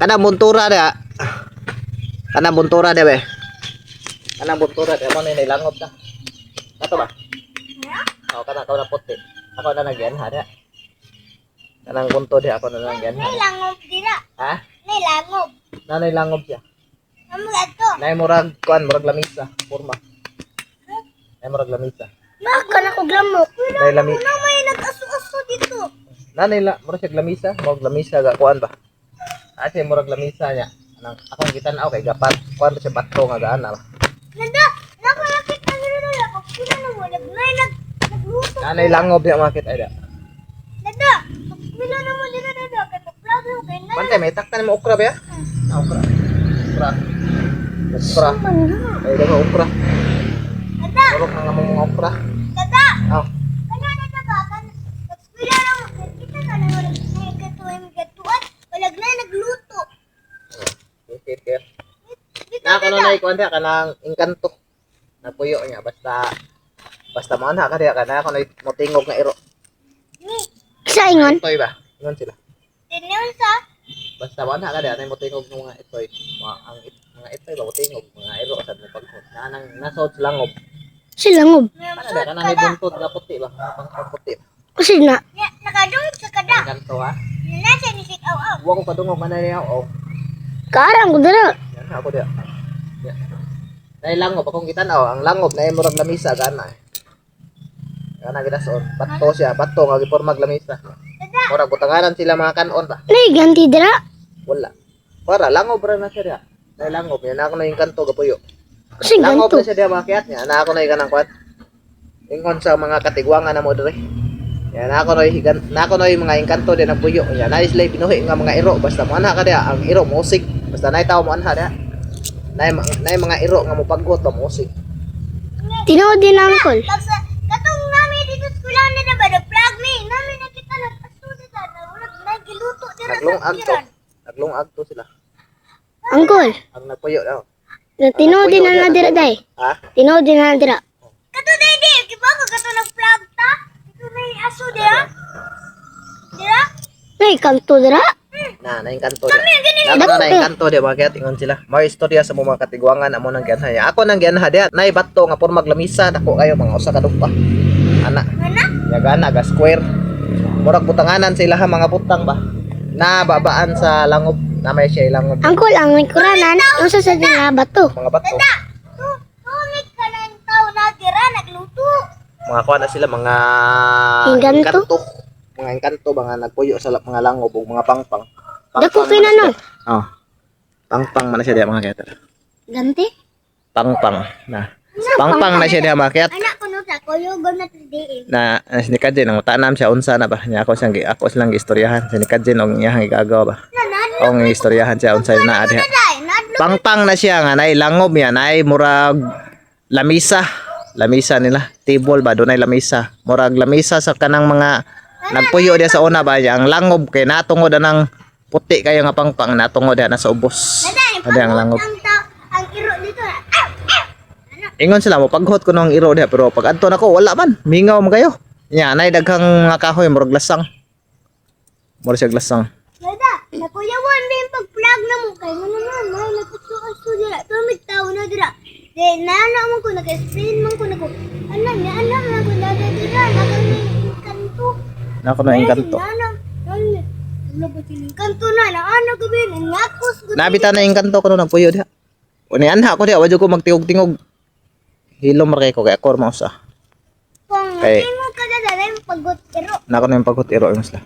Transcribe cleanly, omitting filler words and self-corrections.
Kanang buntura dia. Kanang buntura dia be. Kanang buntura dia mo na nilangob na. Kato ba? Oh, kana ka na puti. Ako na nagyan ha dia. Kanang bunto dia ako na nagyan ha. Nay langob dira. Ha? Nay langob. Nanay langob siya. Amo adto. Nay murag kuan, murag lamisa, porma. Nay murag lamisa. Maka na ko glamok. Nay lami. Na may nag-aso-aso dito. Nanay la, murag siya lamisa, murag lamisa ga kuan ba. Ah, siya murag lamisa niya. Anang akong gitan-aw kay gapat kuan ba siya bato nga gaan na ba. Nada, nako nakita nila na pag pila na mo nag nag nagluto. Nanay langob diya makit ay da. Nada, pag pila na mo dira dada kay pag kay na. Bantay may taktan mo okra ba ya? Na okra. Okra. Okra. Ay daga okra. Nada, Murag na nga mong okra. dada. Ah, Kana na ba kan pag pila na mo kita ka na wala nagkatuan gatuan wala na nagluto. okay, okay. Dito Na ako na kuan diya kanang engkanto. Napuyo niya basta basta mo ana ka diya kana ako na motingog nga iro. Ni, Sa ingon? Itoy ba? Ingon sila. tinyon sa Basta mo ana ka diya na motingog ng mga itoy. Mga ang mga itoy ba motingog mga iro sad mo paghot. Na nang nasod sa langob. Silangob. Kana diya kanang may buntot nga puti ba? Mga pangpang puti. Kasi na. Ya, nakadungog sa kada. Engkanto ha. Nasa ni sik aw aw. Wa ko kadungog man niya oh. Kaarang ko dira. Yan ako diya. Yan. Nay langob akong gitan-aw, ang langob na murag lamisa gana. Gana ginason. Bato siya, bato nga gipormag lamisa. Murag butanganan sila mga kanon ba. Nay ganti dira. Wala. Para langob ra na siya diya. Nay langob yan ako na yung kanto gapuyo. Kasi Langob ganto. na siya diya mga kiyat niya. Na ako na yung kanang kwat. Ingon sa mga katigwangan na mo diri. Yan ako na yung na ako na yung mga engkanto diya nagpuyo. Yan na sila binuhi nga mga iro basta mo anha ka diya ang iro musig. Basta nay tao mo anha diya. Nay nay mga iro nga mopaghot ba musig. Tinuod din uncle. Pag sa katong nami dito sa eskwelahan na na ba nag-plug mi. Nami nakita nag-aso dito na wala nagiluto dira sa Naglungag to. kiran. Naglungag to sila. Uncle. Ang nagpuyo daw. Tinuod din na dira day. Ha? Tinuod din na dira. Kato day di di ba ko kato nag-plug ta? Dito na yung aso dira. Dira? Nay kanto dira. Na, na engkanto diya. Na, na, na engkanto diya mga kiyat ingon sila. Mga istorya sa mga katigwangan amo nang gianha. Niya. Ako nang gianha diya. Nay bato nga pormag lamisa dako kayo mga usa ka dupa. Ana. Ana? Ya gana ga square. Murag butanganan sila ha mga butang ba. Na babaan sa langob na may siya langob Uncle, ang kuranan unsa sa nga bato. mga bato. Tu tumig ka ng tao na dira nagluto. Mga kuha na sila mga Engkanto? engkanto. Mga engkanto mga nagpuyo sa mga langob ug mga pangpang. Dako Pangpang kay man na na no. siya. Oh. Pangpang man na siya diya mga kiyat. Ganti? Pangpang na. Pangpang na siya diya mga kiyat. Anak ko no sa kuyugon na diin. Na na si Nikadjen ang tanam siya unsa na ba niya ako siyang ako silang giistoryahan si Nikadjen og iyang gigagawa ba Na nadlo og istoryahan siya unsa na diha day nadlo. pangpang na siya nga nay langob niya nay murag lamisa lamisa nila table ba dunay lamisa murag lamisa sa kanang mga nagpuyo diya sa una ba niya ang langob kay natungod anang puti kayo nga pangpang natungod diha na sa ubos. Daday, Adi ang langob. Ang tao ang iro dito na. Aw, aw. Ingon sila mo paghot ko nung iro diha pero pag adto nako wala man mingaw man kayo nya nay daghang mga kahoy murag lasang murag siya lasang. Dada, nakuyawan din pag-plug na mo kay mo naman may nagkusukaso dira. Tumig tao na dira. Di nana man ko naka-explain man ko nako. Ana niya ana man ko dada dira naka kanto. Nako na engkanto. Nana, nana. Ano ba kanto na na ana ko bin ngakos ko. Nabita na engkanto ko nung nagpuyo diha. O ni anha ko diha wadyo ko magtingog-tingog. Hilom ra kay ko kay ako ra mausa. Kung Kay- tingog ka dada dai pagot iro. Nako na yung paghot iro ingon sila.